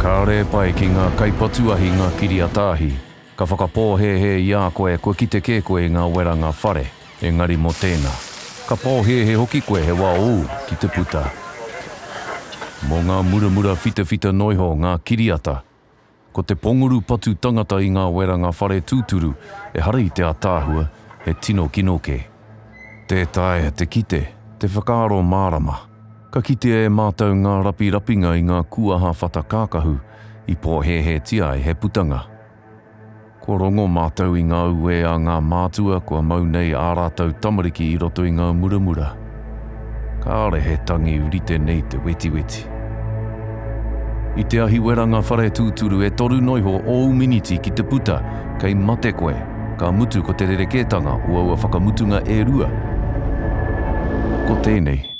Kāore e pai ki ngā kaipatu ahi ngā kiriata ahi, ka whakapōhēhē i a koe kua kite kē koe i ngā weranga whare, engari mō tēnā. Ka pōhēhē hoki koe he wā ōu ki te puta. Mō ngā muramura whitawhita noiho ngā kiriata, ko te ponguru patu tangata i ngā weranga whare tūturu ehara i te ataahua, he tino kino kē. Tē taea te kite, te whakaaro mārama. Ka kitea e mātou ngā rapirapinga i ngā kuaha whata kākahu i pōhēhētia ai he putanga. Kua rongo mātou i ngā uē a ngā mātua kua mau nei ā rātou tamariki i roto i ngā muramura. Kāore he tangi rite nei te wetiweti. I te ahi weranga whare tūturu e toru noiho ōu miniti ki te puta, kei mate koe, ka mutu ko te rerekētanga o aua whakamutunga e rua. Ko tēnei.